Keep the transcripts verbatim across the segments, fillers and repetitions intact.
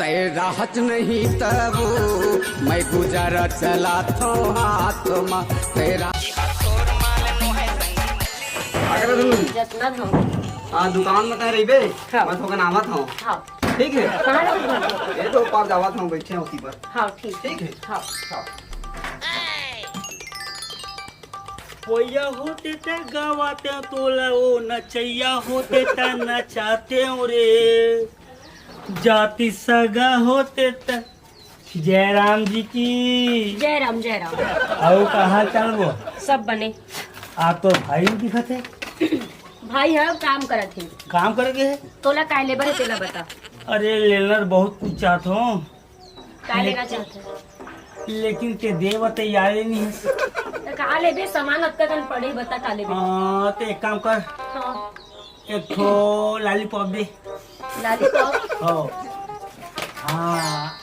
ए, राहत नहीं तब मैं गुजारा चलाथों हाथ मा तेरा। जतना हो। हाँ, दुकान में तय रहिबे, हाँ। मैं थोकन आवत हूँ। हाँ। ठीक है? कहाँ रहिबे? ये तो पार जावत हूँ, बैठे हूँ की पर। हाँ, ठीक। ठीक है? हाँ। हाँ। कोइया होते त गवाते तोला, ओ नचैया होते त नचाते रे। जाति सगा होते त। जय राम जी की। जय राम, जय राम। अउ कहाँ चलबो? सब बने। आप तो भाई दिखत है। भाई ह काम करत हे। काम करे के है? तोला काय लेबर हे तेला बता। अरे लेनर बहुत कुछ चाहत हो। काय ले- लेना चाहत है? लेकिन ते देव तैयार ही नहीं है। त का लेबे? सामान अतका कन पड़े, बता का लेबे? हाँ, तो एक काम कर। हाँ। एक ठो लॉलीपॉप दे। लॉलीपॉप? हो। हाँ।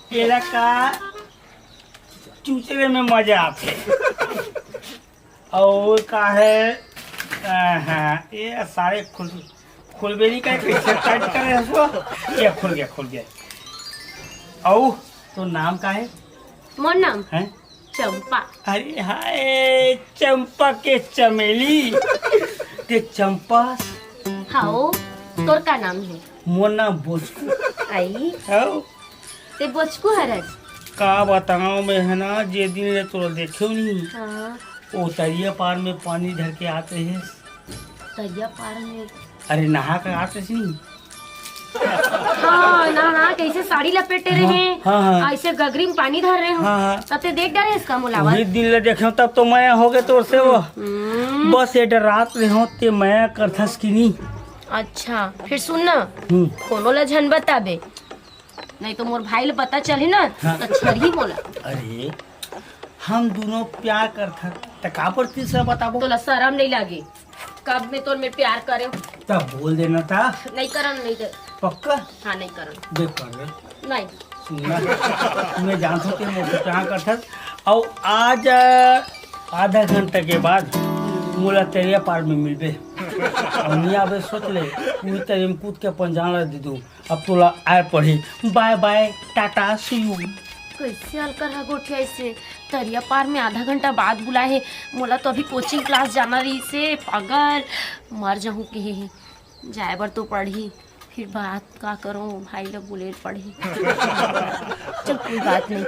केला का चूचरे में मजा आथे। अउ का है? अ, हाँ, ये सारे खुल-, खुलबे नहीं करे, कैसे टाइट करे इसको? ये खुल गया, खुल गया। अउ तो नाम का है? मोर नाम? हैं? चंपा। अरे हाय, चंपा के चमेली। ते चंपा? हाओ, तोर का नाम है? मोर नाम बोचकू। आई? हाओ। ते बोचकू हरस? का बताओ मैं है ना, जे दिन ले तोला देखे नहीं, हाँ। वो तरिया पार में पानी धर के आते हैं। तरिया पार में? अरे नहा के आते सी। हाँ, ना, ना, कैसे साड़ी लपेटे हाँ, रहे, हाँ, हाँ। ऐसे गगरी में पानी धर रहे हो। हाँ, हाँ। तब ते देख डरे इसका मुलावा। वही दिन ले देखे तब तो मैं हो गए तोर से वो। हम्म। बस ये डरात रहे हो ते मैं करथस की नहीं। अच्छा, फिर सुन ना, हम्म। कोनो ला झन बताबे, नहीं तो मोर भाई ले पता चली ना, हाँ। तो छरही मोला। अरे, हम दोनों प्यार करथन, त काबर तीसरा बताबो? तोला शरम नहीं लागे? कब मैं तोर में प्यार करे? तब बोल देना था। नहीं करन, नहीं दे। पक्का? हाँ, नहीं करन। देख कर ले। नहीं। सुन ना, मैं जानता हूँ तेरे मोर से प्यार करथस। और आज, अ, आधा घंटा के बाद मोला तेरे पार में मिलबे। और नहीं आबे, सोच ले, पूरी तरह में कूद के अपन जान ला दे दूँ। अब तोला आए पड़ी। बाय बाय, टाटा, सी यू। कैसे अलकर हा गोठिया इसे? तरिया पार में आधा घंटा बाद बुलाए हे। मोला तो अभी कोचिंग क्लास जाना रही से, पागल। मर जाहूँ के हे। जाए बर तो पड़ही, फिर बात का करूँ, भाई लोग बुले पड़ही। चल, कोई बात नहीं।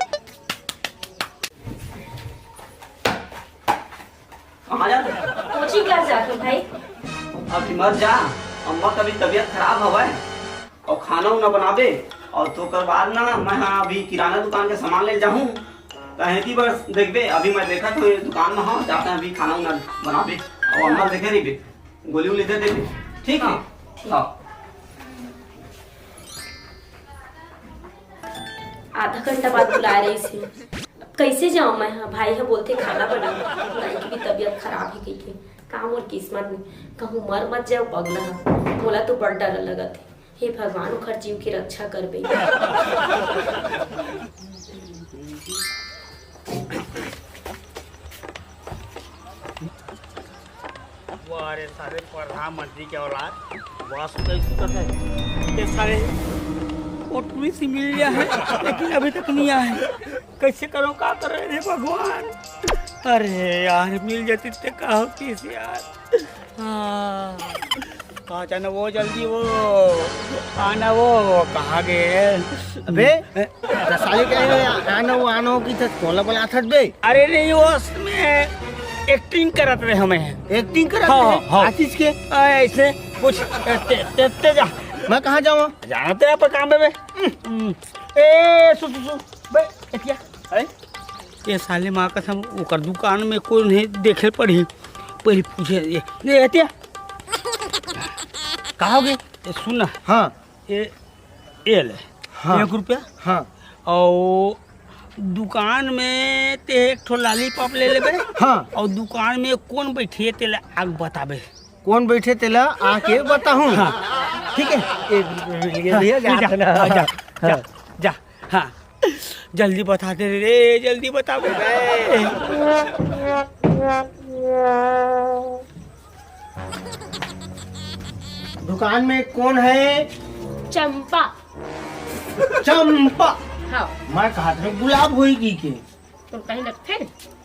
कहाँ जात हस? कोचिंग क्लास जात हूँ भाई। अभी मत जा, अम्मा का भी तबीयत खराब हवय और खाना उना बनाबे और तोकर बाद ना मैं हाँ अभी किराना दुकान के सामान ले जाहूँ। कहे की बस देखबे, अभी मैं देखत हूँ ये दुकान में, हाँ जाते हैं अभी खाना उना बनाबे और अम्मा देखे रहिबे, गोली उली दे देबे, ठीक है? हाँ। हाँ। आधा घंटा बाद बुला रही थी। अब कैसे जाऊँ मैं? हाँ, भाई ह बोलथे खाना बना, दाई की भी तबीयत खराब है कहिके। का मोर किस्मत में कहूँ मर मत जाओ पगला ह। मोला तो बड़ डर लगत है। हे भगवान, ओखर जीव की रक्षा करबे। वाह रे साले, प्रधानमंत्री के औलाद, वाह, सुतई सुतत है। ये साले, वो टूरी से मिल गया है, लेकिन अभी तक नहीं आया है। कैसे करो, का करो रे भगवान? अरे यार, मिल जाती ते का होती यार। हाँ। कहाँ जाना वो, जल्दी वो, आना वो, कहाँ गए? अबे, हैं? त साले कहे हे, आना वो, आना वो, की त तोला बुलाथस बे? अरे नहीं, वो उसमें एक्टिंग करत रहे हमें। एक्टिंग करत हाँ, रहे? हाँ। आशीष के? आ, ऐसे कुछ, ते, ते, ते जा। मैं कहाँ जाऊँ? जाना तेरा पर काम है बे। हम्म। ए, सु, सु, सु, बे, एतिया। अरे? ये साले माँ कसम, ओकर दुकान में कोई नहीं देखे पड़ी। पहले पूछे, ये, ये एतिया। कहाँ हो गए? ए, सुन ना। हाँ। ए, ए ले। हाँ। एक रुपया। हाँ। और दुकान में ते एक ठो लॉलीपॉप ले लेबे। हाँ। और दुकान में कौन बैठी है, तेला आग बताबे। कौन बैठे, तेला आके बताहूँ। हाँ। ठीक है? एक रुपया मिल गया, हाँ, भैया, जा, जात ना। हाँ, जा, जा, हाँ। जा। हाँ। जल्दी बता दे रे, जल्दी बता बे। दुकान में कौन है? चंपा। चंपा। हाँ। मैं कहत रहेंव गुलाब होही कहिके। तो कहीं लगथे?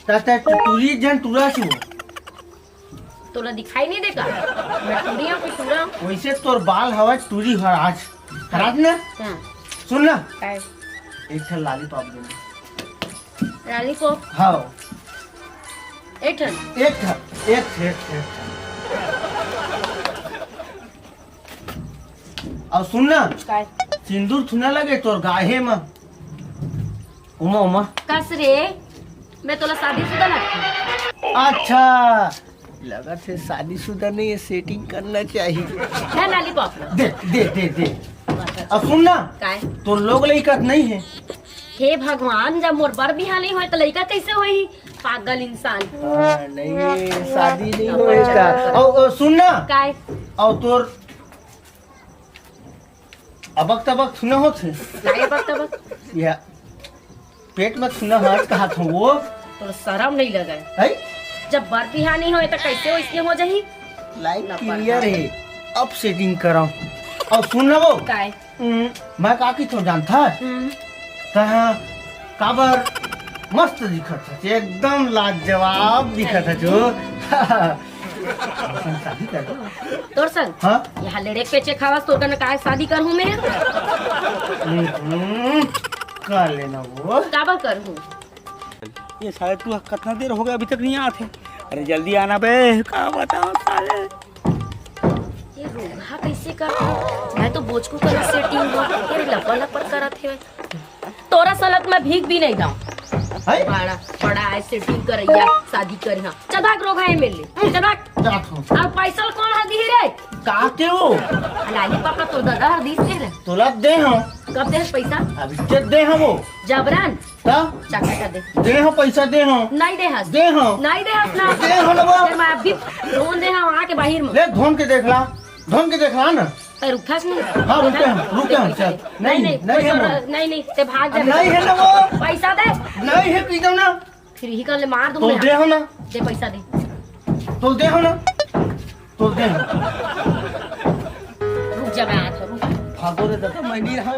त, त, टुरी झन टुरा से हो। तोला दिखाई नहीं देगा? मैं टुरी हूँ कि टुरा हूँ? वैसे तोर बाल हवा टुरी हर आज। हराज ना? हाँ। सुन ना। काय? एक ठन lollipop दे दे। Lollipop? हाँ। एक ठन? एक ठन, एक ठन, एक ठन। अउ सुन ना। काय? सिंदूर थोड़ा लगे तोर गाहे म। उमा, उमा। कस रे, मैं तोला शादीशुदा लगथंव। अच्छा, लगथे शादीशुदा नहीं हे, setting करना चाहिए। हे lollipop। दे, दे, दे, दे। अउ सुन ना। काय? तोर लोग लइका नहीं हे। हे भगवान, जब मोर बर बिहाव नहीं होय त लइका कैसे होही? पागल इंसान। हाँ, नहीं, शादी नहीं होय का। अउ, अउ सुन ना। काय? अउ तोर अबक तबक थोड़ा होथे। काय अबक तबक? या पेट में थोड़ा हाथ कहत हंव वो। तोर शरम नहीं लगे? है? जब बर बिहाव नहीं होय त कैसे वइसने हो जाही? Line clear हे, अब setting करंव। अउ सुन ना वो। काय? हम्म, मैं का कहिथंव जानथस? हम्म। तैं काबर मस्त दिखत हस, एकदम लाजवाब दिखत हस जो। शादी कर दो। तोर संग? हाँ? यहाँ लेड़े पेचे खावस, तोर कन काय शादी करहूँ मैं? हम्म, कर लेना वो। काबर करहूँ? ये साले तू कतना देर हो गया अभी तक नहीं आत हे? अरे जल्दी आना बे, का बताओ साले। ये रोगहा कैसे करत हे? मैं तो बोचकू करा setting हो, ये लपर लपर करत हे। तोरा साला त मैं भीख भी नहीं दंव। है? बड़ा, बड़ा आय setting करइया, शादी करिहा। चल भाग रोगहा M L A, चल भाग। जात हंव। अउ पैसा ल कोन ह दिही रे? का के वो? Lollipop ल तोर ददा हर दिस दे रे। तोला दे हंव। कब दे हस पैसा? अभी ते दे हंव वो। जबरन? त? चाचा का दे। दे हंव पैसा, दे हंव। नहीं दे हस। दे हंव। नहीं दे हस ना। दे हंव ना वो। फिर मैं अभी ढोन दे हंव आके बाहिर में। ले ढोन के देख ला। ढोन के देख ला ना। ए, रुकथस नहीं? हाँ, रुके हंव, रुके हंव, चल। नहीं, नहीं, नहीं, कोई नहीं, जरूरत नहीं, नहीं, ते भाग जा। नहीं हे ना वो। पैसा दे। नहीं हे, पी जाओ ना। फिर यही कर ले, मार दूंगा। तो दे हंव ना। दे पैसा दे। तो दे हंव ना। तो दे हंव। रुक जा, मैं आत हंव, रुक। भागो रे दादा, मैं नहीं रहा।